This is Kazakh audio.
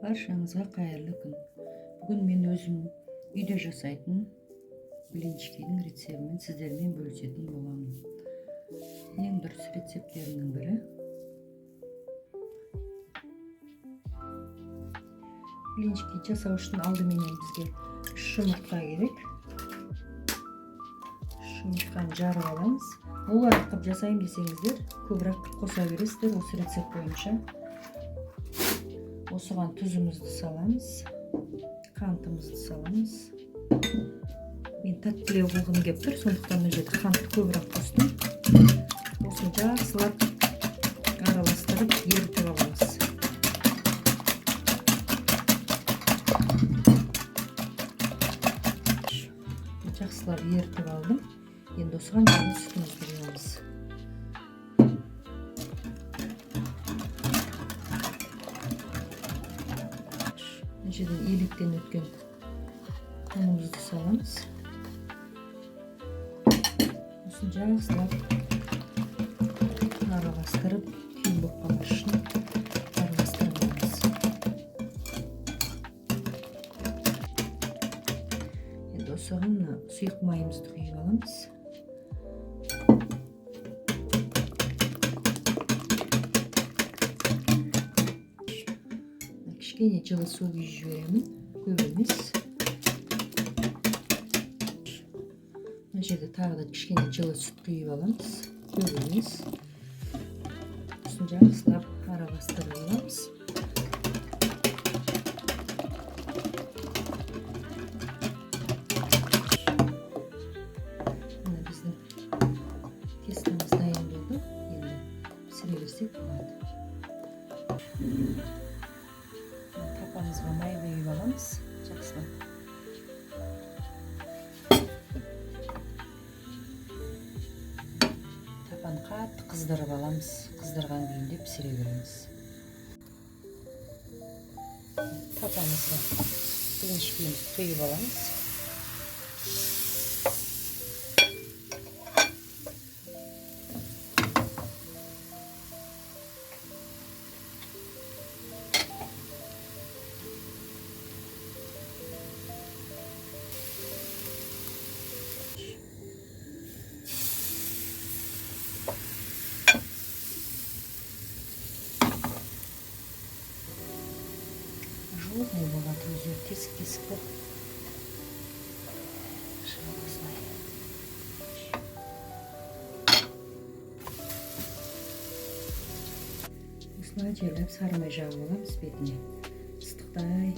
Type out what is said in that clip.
Баршаңызға қайырлы күн. Бүгін мен өзім үйде жасайтын блинчикидің рецептімен сіздермен бөлісетін боламын. Ең дұрыс рецепттерінің бірі. Блинчики жасау үшін алдыменен бізге 3 жұмыртқа керек. 3 жұмыртқаны жарып аламыз. Молырақ қылып жасаймын десеңіздер, көбірек қоса бересіздер осы рецепт бойынша. Осыған тұзымызды саламыз, қантымызды саламыз. Мен тәттілеу қылғым келіп тұр, сондықтан мына жерде қантты көбірек қостым. Осыны жақсылап араластырып ерітіп аламыз. Жақсылап ерітіп алдым. Енді осыған жылы сүтімізді құямыз. Мына жерден електен өткен ұнымызды саламыз. Осыны жақсылап араластырып, түйін болып қалмас үшін араластырып аламыз. Енді осыған мына сұйық майымызды құйып аламыз. Кішкене жылы су құйып жіберемін, көп емес. Мына жерде тағы да кішкене жылы сүт құйып аламыз, көп емес. Сосын жақсылап араластырып аламыз. Мына біздің тестомыз дайын болды. Енді пісіре берсек болады. Тапамызға май құйып аламыз жақсылап. Тапаны қатты қыздырып аламыз. Қыздырған күйінде пісіре береміз. Тапамызға блинчикімізді құйып аламыз. Жирный болады, өздері тесік-тесік болып шығады осылай. Осылай жайлап сары май жағып аламыз бетіне. Ыстықтай